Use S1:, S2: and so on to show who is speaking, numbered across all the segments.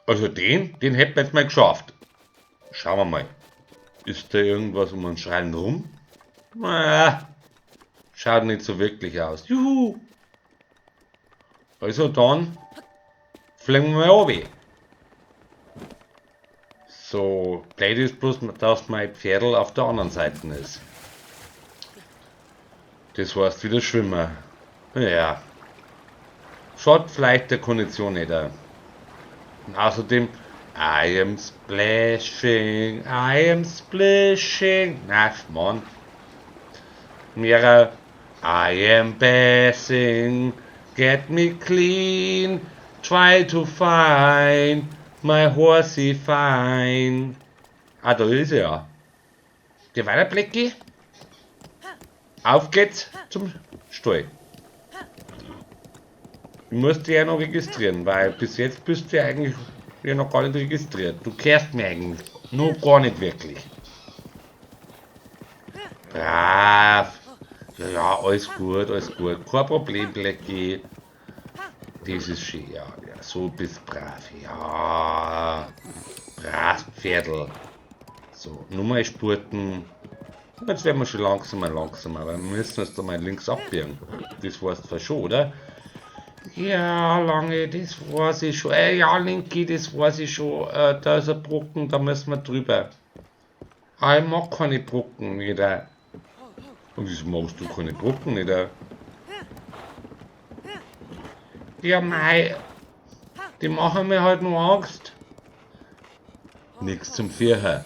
S1: Also den hätten wir jetzt mal geschafft. Schauen wir mal. Ist da irgendwas um den Schrein rum? Ah, schaut nicht so wirklich aus. Juhu! Also dann fliegen wir mal runter. So, blöd ist bloß, dass mein Pferdl auf der anderen Seite ist. Das heißt wieder schwimmen. Ja. Schaut vielleicht der Kondition nicht an. Und außerdem, I am splashing, I am splashing. Na, Mann. Mira, I am bathing, get me clean, try to find my horsey fine. Ah, da ist er ja. Geh weiter, Blackie. Auf geht's zum Stall. Ich muss dich ja noch registrieren, weil bis jetzt bist du ja eigentlich ja noch gar nicht registriert. Du kehrst mir eigentlich nur gar nicht wirklich. Brav. Ja, ja, alles gut, alles gut. Kein Problem, Blackie. Das ist schön, ja, ja, so bist brav. Ja, brav, Pferdl. So, nur mal spurten. Jetzt werden wir schon langsamer, langsamer, weil wir müssen jetzt da mal links abbiegen. Das weißt du schon, oder? Ja, Lange, das weiß ich schon. Ja, Linky, das weiß ich schon. Da ist ein Brocken, da müssen wir drüber. Ah, ich mag keine Brocken nicht. Und wieso magst du keine Brocken nicht? Ja, mei, die machen mir halt nur Angst. Nix zum Viecher.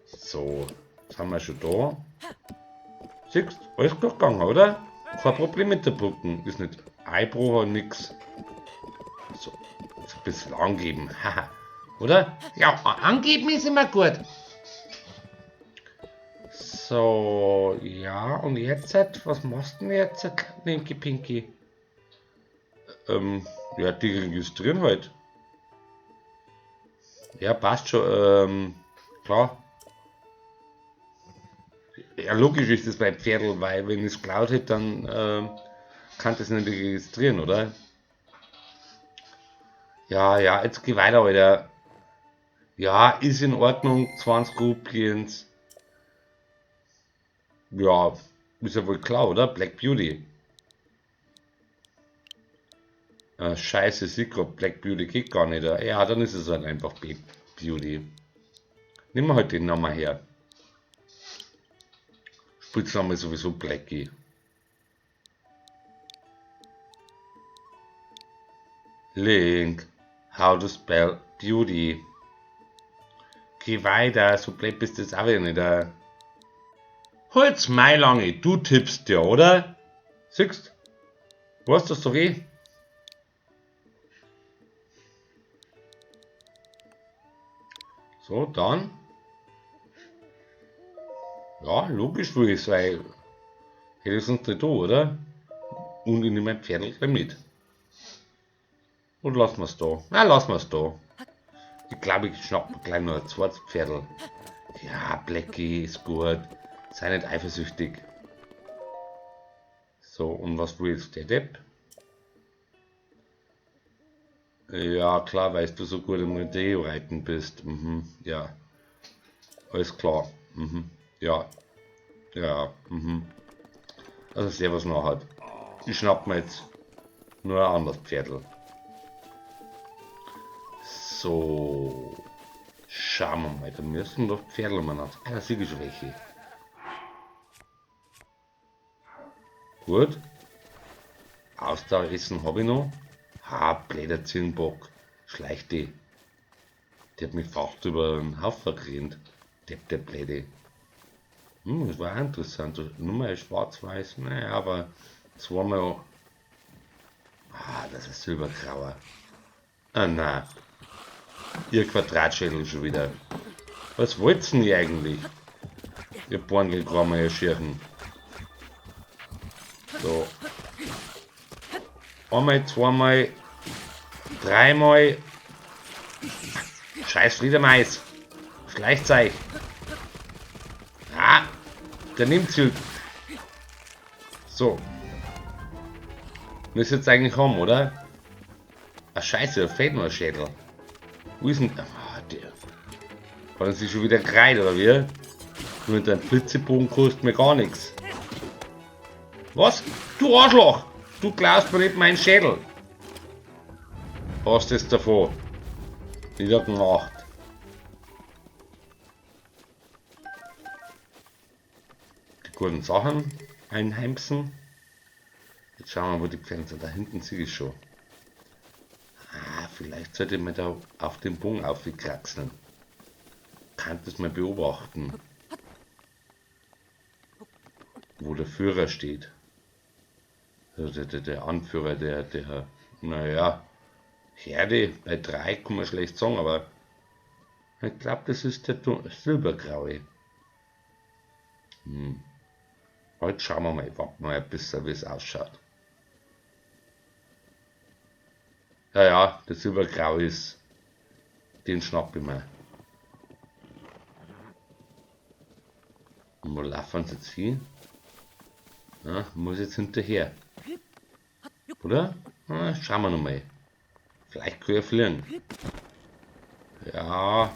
S1: So, jetzt haben wir schon da. Siehst, alles gut gegangen, oder? Kein Problem mit der Brücken. Ist nicht Einbruch und nix. So, jetzt ein bisschen angeben. Haha. Oder? Ja, angeben ist immer gut. So, ja, und jetzt, was machst du denn jetzt, Linky Pinky? Ja, die registrieren halt. Ja, passt schon, klar. Ja, logisch ist das bei Pferdl, weil wenn ich's geklaut hätte, dann kann das nicht registrieren, oder? Ja, ja, jetzt geh weiter, Alter. Ja, ist in Ordnung, 20 Rupien. Ja, ist ja wohl klar, oder? Black Beauty. Scheiße, Secret, Black Beauty geht gar nicht. Ja, dann ist es halt einfach Black Beauty. Nehmen wir halt den Namen her. Spitzname ist sowieso Blackie. Link, how to spell Beauty. Geh weiter, so blöd bist du jetzt auch wieder nicht. Holt's mei lange, du tippst ja, oder? Siehst? Weißt du das doch eh? So, dann. Ja, logisch will ich's, weil hätte ich sonst nicht da, oder? Und ich nehme mein Pferdl gleich mit. Und lassen wir's da. Na, lassen wir's da. Ich glaube, ich schnapp mir gleich noch ein zweites Pferdl. Ja, Blackie ist gut. Sei nicht eifersüchtig. So, und was will jetzt der Depp? Ja, klar, weil du so gut im Rodeo reiten bist. Mhm, ja. Alles klar. Mhm, ja. Ja, mhm. Also servus noch halt. Ich schnapp mir jetzt nur ein anderes Pferdl. So. Schauen wir mal, da müssen doch Pferdl umeinander. Ah, da sehe ich schon welche. Gut. Ausdaueressen hab ich noch. Ha, blöder Zirnbock. Schleicht die. Der hat mich fast über den Haufen gerannt. Depp, der Blöde. Das war auch interessant. Nur mal schwarz-weiß. Naja, aber zweimal. Ah, das ist silbergrauer. Ah, nein. Ihr Quadratschädel schon wieder. Was wollt's denn ihr eigentlich? Ihr Borngelkrammer, ihr Schirchen. So. Einmal, zweimal, dreimal. Scheiß Fledermais. Schleicht euch. Ah, der nimmt sie. So. Müsst jetzt eigentlich haben, oder? Ah, scheiße, da fehlt noch ein Schädel. Wo ist denn... Ah, der... Hat er sich schon wieder gereiht, oder wie? Nur mit deinem Flitzebogen kostet mir gar nichts. Was? Du Arschloch! Du klaust mir nicht meinen Schädel! Hast es davon? Wieder gemacht. Die guten Sachen einheimsen. Jetzt schauen wir, wo die Pferde sind. Da hinten sehe ich schon. Ah, vielleicht sollte ich mir da auf den Bogen aufkraxeln. Kann das mal beobachten. Wo der Führer steht. Also der Anführer, der, naja, Herde bei 3 kann man schlecht sagen, aber ich glaub, das ist der Silbergraue. Heute schauen wir mal, warten wir mal ein bisschen, wie es ausschaut. Ja, ja, der Silbergrau ist, den schnapp ich mir. Und wo laufen sie jetzt hin? Ja, muss jetzt hinterher. Oder? Na, schauen wir noch mal. Vielleicht kann ich fliegen. Ja.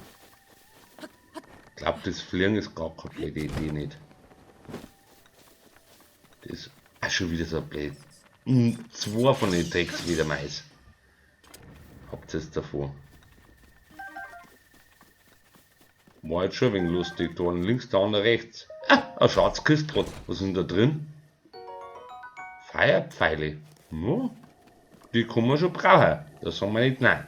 S1: Ich glaub, das Fliegen ist gar keine blöde Idee nicht. Das ist auch schon wieder so blöd. 2 von den Drecks wieder Mais. Habt ihr es davor? War jetzt schon ein wenig lustig. Da einen links, der andere rechts. Ah, eine Schatzkiste. Was ist denn da drin? Feuerpfeile. No, die kann man schon brauchen. Da sagen wir nicht nein.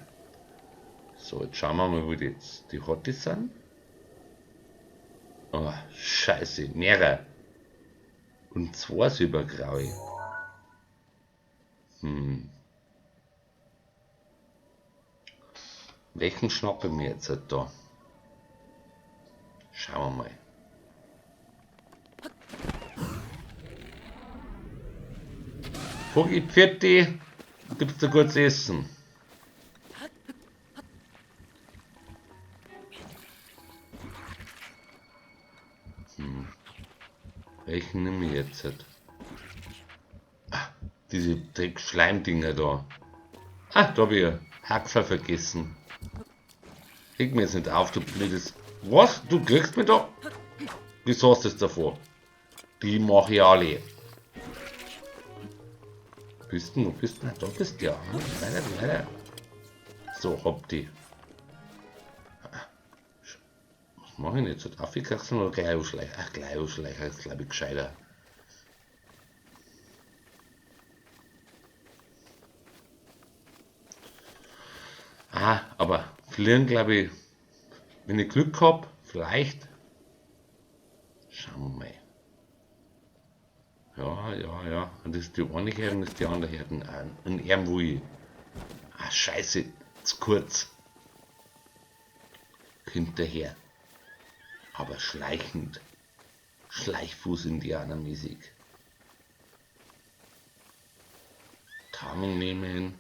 S1: So, jetzt schauen wir mal, wo die jetzt die Hotties sind. Oh, scheiße, mehrere. Und 2 silbergraue. Welchen schnappe ich mir jetzt halt da? Schauen wir mal. Vogel Pfirti, gibt's da gutes Essen? Welchen nehme ich jetzt? Ah, diese Dreck-Schleimdinger da. Ah, da hab ich ja Haxer vergessen. Reg mir jetzt nicht auf, du blödes... Was? Du kriegst mich da? Wieso hast du das davor? Die mach ich alle. Bist du? Wo bist du? Da bist du ja. Weiter, weiter. So, hab die. Was mach ich denn jetzt? Darf ich kraxeln oder gleich ausschleichen? Ach, gleich ausschleichen ist, glaub ich, gescheiter. Ah, aber fliegen, glaub ich, wenn ich Glück hab, vielleicht. Schauen wir mal. Ja, ja, ja. Und das ist die eine Herren, das ist die andere Herren. Ein Arm, wo ich. Ah, scheiße, zu kurz. Hinterher. Aber schleichend. Schleichfuß-Indianermäßig. Tarnung nehmen.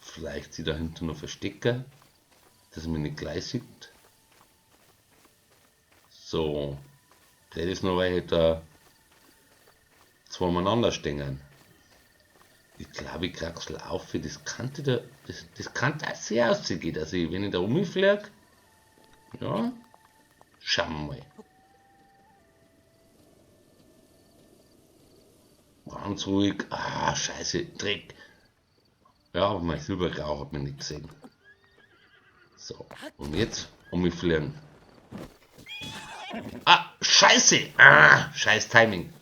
S1: Vielleicht sie dahinter noch verstecken, dass man nicht gleich sieht. So. Das ist noch, weil ich da zwei umeinander stehen. Ich glaube, ich kraxel auf, das kann da, das, das kann auch sehr aussehen, dass ich, wenn ich da rumfliege, ja, schauen wir mal. Ganz ruhig. Ah, scheiße, Dreck. Ja, aber mein Silbergrau hat man nicht gesehen. So, und jetzt umfliegen. Ah, scheiße! Ah, scheiß Timing.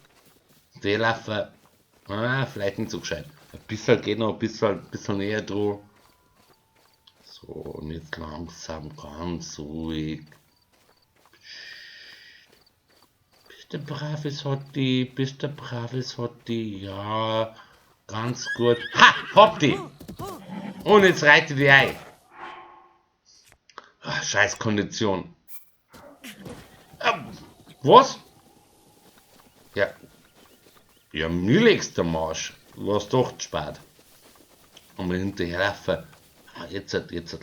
S1: Der Laufer, ah, vielleicht nicht so gescheit. Ein bisschen geht noch, ein bisschen näher dran. So, und jetzt langsam, ganz ruhig. Bist du braves Hotti, bist du braves Hotti, ja, ganz gut. Ha, hopp die! Und jetzt reite die ein. Ach, scheiß Kondition. Was? Ja. Ja, mir legst der Marsch. War's doch zu spät. Und wir hinterherlaufen. Ah, jetzt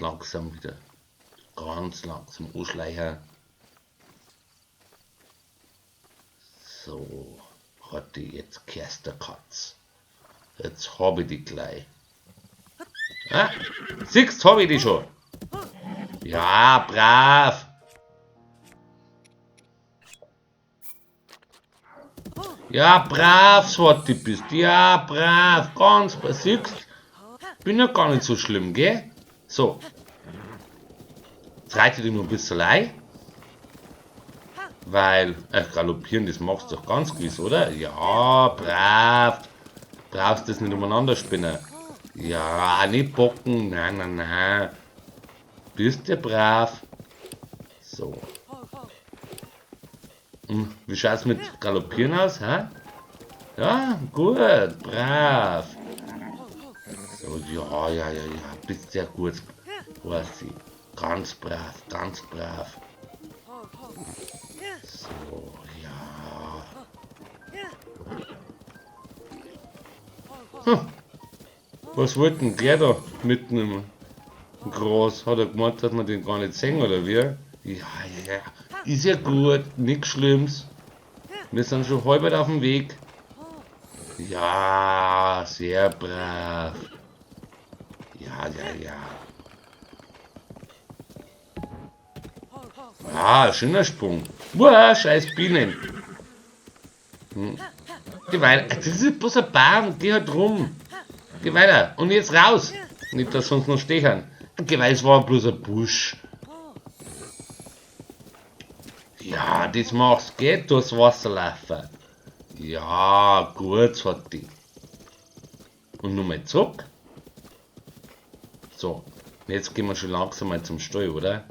S1: langsam wieder. Ganz langsam anschleichen. So, hat die jetzt kehrst der Katz. Jetzt hab ich die gleich. Ah, siehst, hab ich die schon. Ja, brav. Ja, brav, Swati bist. Ja, brav. Ganz, siehst, bin ja gar nicht so schlimm, gell? So. Jetzt reite ich dich noch ein bisschen ein. Weil, galoppieren, das machst du doch ganz gewiss, oder? Ja, brav. Brauchst das nicht umeinander spinnen. Ja, nicht bocken. Nein, nein, nein. Bist du brav? So. Wie schaut's mit Galoppieren aus, hä? Ja, gut, brav. So, ja, ja, ja, ja, bist sehr gut, Horsi. Ganz brav, ganz brav. So, ja. Was wollte denn der da mitten im Gras? Hat er gemeint, dass man den gar nicht sehen, oder wie? Ja, ja, ja. Ist ja gut, nix Schlimmes. Wir sind schon halb auf dem Weg. Ja, sehr brav. Ja, ja, ja. Ah, schöner Sprung. Uah, scheiß Bienen. Geh weiter. Das ist bloß ein Baum. Geh halt rum. Geh weiter. Und jetzt raus. Nicht, dass sie uns noch stechen. Geh weiter, es war bloß ein Busch. Ja, das machst, geht durchs Wasser laufen. Ja, gut, hat die. Und nochmal zurück. So, jetzt gehen wir schon langsam mal zum Stall, oder?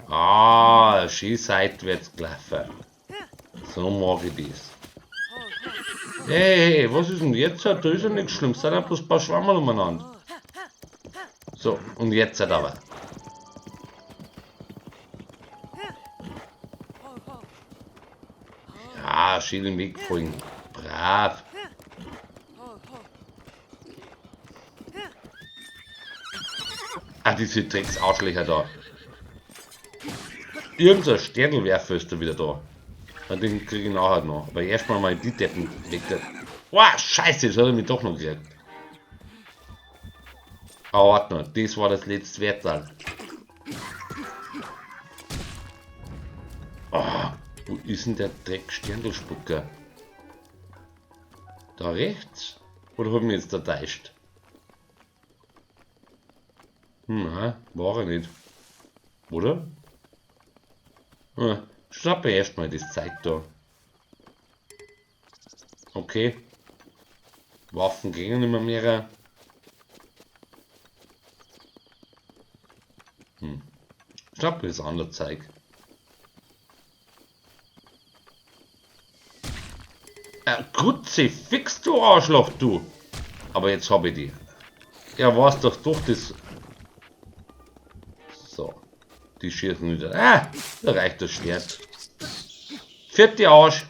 S1: Ah, schön seitwärts gelaufen. So mag ich das. Hey, hey, was ist denn jetzt? Da ist ja nichts Schlimmes, da sind ja bloß ein paar Schwammerl umeinander. So, und jetzt aber. Ja, schön den Weg folgen. Brav. Ah, diese Drecksarschlöcher da. Irgend so ein Sternelwerfer ist da wieder da. Und den krieg ich nachher noch. Aber erstmal mal die Deppen weg. Boah, scheiße, das hat er mich doch noch gekriegt. Aber warte mal, das war das letzte Wertal. Oh, wo ist denn der Dreck-Sterndelspucker? Da rechts? Oder hab ich mich jetzt da täuscht? Nein, war er nicht. Oder? Schnappe erstmal das Zeug da. Okay. Waffen gehen nicht mehr. Schnappe das andere Zeug. Kruzifix, du Arschloch, du! Aber jetzt hab ich die. Ja, war's doch durch das. So. Die schießen wieder. Ah, da reicht das Schwert. Vierte Arsch.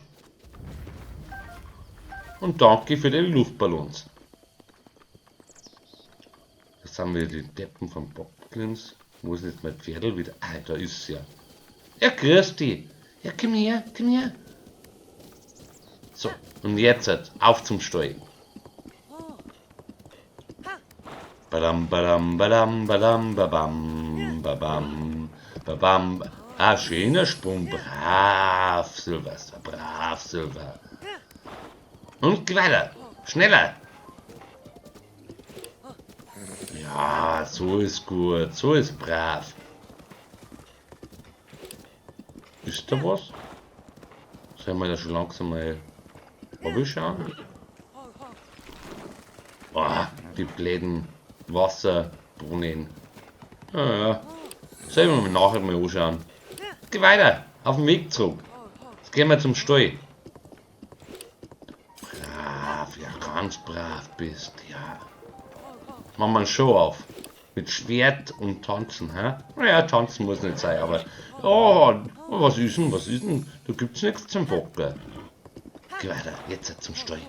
S1: Und danke für die Luftballons. Das haben wir die Deppen von Bockblins. Wo ist jetzt mein Pferdl wieder? Ah, da ist es ja. Ja, grüß dich. Ja, komm her, komm her. So, und jetzt halt, auf zum Stall. Badam, badam, badam, badam, babam, babam, babam. Ah, schöner Sprung. Brav, Silvester, brav, Silver. Und weiter, schneller. Ja, so ist gut, so ist brav. Ist da was? Sollen wir da schon langsam mal schauen? Boah, die bläden Wasserbrunnen. Ja, ja. Sollen wir mal nachher mal anschauen. Geh weiter, auf dem Weg zurück. Jetzt gehen wir zum Stall. Brav, ja, ganz brav bist, ja. Machen wir eine Show auf. Mit Schwert und Tanzen, hä? Naja, tanzen muss nicht sein, aber... Oh, was ist denn, was ist denn? Da gibt's nichts zum Bocken. Geh weiter, jetzt zum Stall.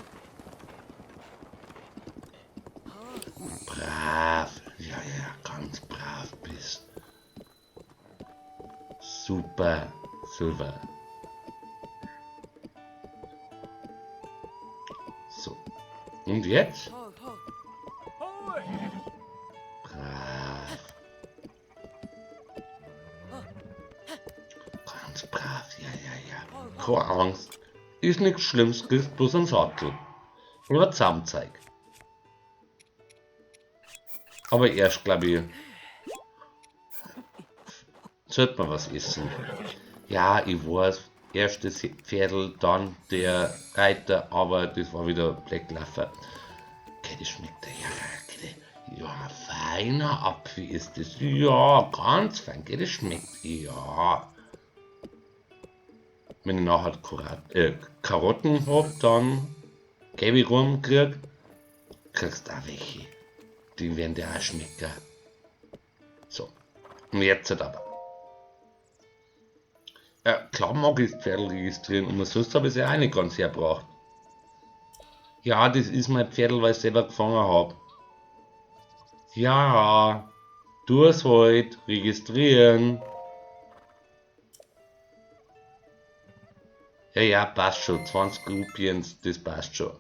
S1: Brav, ja, ja, ganz brav bist. Super, Silver. So. Und jetzt? Keine Angst. Ist nichts Schlimmes, kriegst bloß einen Sattel. Oder Zaumzeug. Aber erst, glaube ich, sollte man was essen. Ja, ich weiß, erst das Pferdl, dann der Reiter, aber das war wieder Blacklaffer. Okay, das schmeckt ja, ja, feiner Apfel ist das. Ja, ganz fein, okay, das schmeckt, ja. Wenn ich nachher Karotten hab, dann gebe ich rum, kriegst du auch welche. Die werden dir auch schmecken. So, und jetzt halt aber. Ja, klar mag ich das Pferdl registrieren und sonst habe ich es ja auch nicht ganz hergebracht. Ja, das ist mein Pferdl, weil ich es selber gefangen hab. Ja, tu es halt, registrieren. Ja, ja, passt schon, 20 Rupien, das passt schon.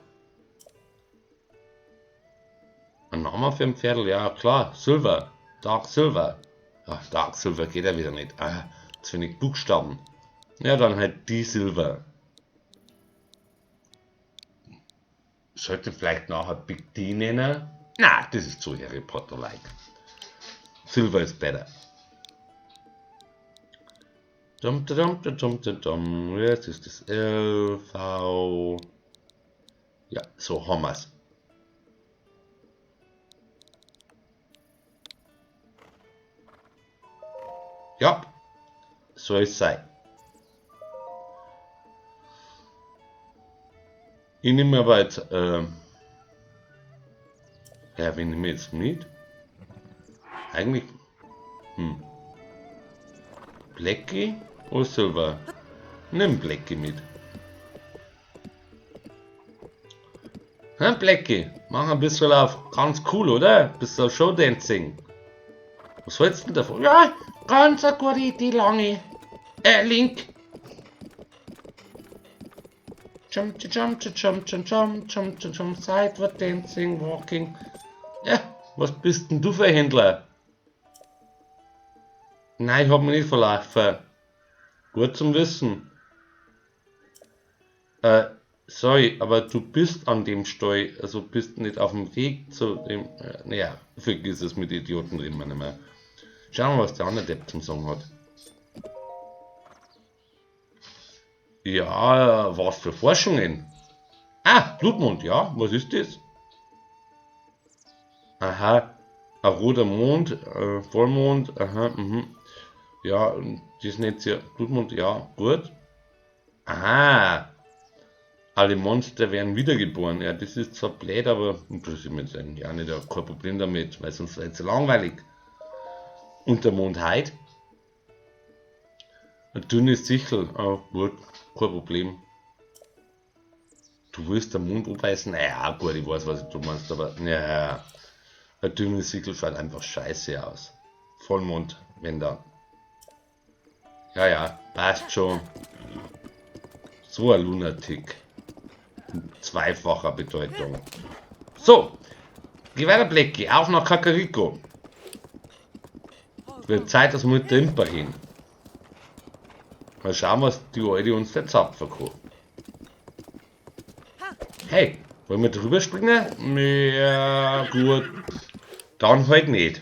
S1: Ein Name für ein Pferdl, ja klar, Silver, Dark Silver. Ach, Dark Silver geht ja wieder nicht. Ah, zu wenig Buchstaben. Ja, dann halt die Silver. Sollte vielleicht nachher Big D nennen? Na, das ist zu Harry Potter-like. Silver is better. Dum, dum, dum, dum, dum, dum. Jetzt ist das L, V. Ja, so haben wir's. Ja, soll es sein. Ich nehme aber jetzt, ja, wen nehme ich jetzt mit? Eigentlich, Blackie oder Silver? Nimm Blackie mit. Ha, Blackie, mach ein bisschen auf ganz cool, oder? Ein bisschen Showdancing. Was hältst du denn davon? Ja, ganz eine gute Idee, Lange. Link. Jump, jump, jump, jump, jump, jump, jump, jump, sideward dancing, walking. Ja, was bist denn du für ein Händler? Nein, ich hab mich nicht verlaufen. Gut zum Wissen. Sorry, aber du bist an dem Stall, also bist nicht auf dem Weg zu dem... Naja, vergiss es, mit Idioten reden wir nicht mehr. Schauen wir mal, was der andere Depp zum Sagen hat. Ja, was für Forschungen? Ah, Blutmond, ja, was ist das? Aha, ein roter Mond, Vollmond, aha, mhm. Ja, das nennt sich Blutmond, ja, gut. Aha, alle Monster werden wiedergeboren. Ja, das ist zwar blöd, aber interessiert mich jetzt eigentlich auch nicht, ich hab kein Problem damit, weil sonst wäre es langweilig. Und der Mond heut? Ein dünnes Sichel, oh, gut, kein Problem. Du willst den Mond anbeißen? Naja, gut, ich weiß, was du meinst, aber naja, ein dünnes Sichel schaut einfach scheiße aus. Vollmond, wenn dann. Ja, ja, passt schon. So ein Lunatic. Zweifacher Bedeutung. So, geh weiter, Blackie, auf nach Kakariko. Wird Zeit, dass wir mit der Impa hin. Mal schauen, was die Alte uns verzapfen kann. Hey, wollen wir drüber springen? Ja, gut. Dann halt nicht.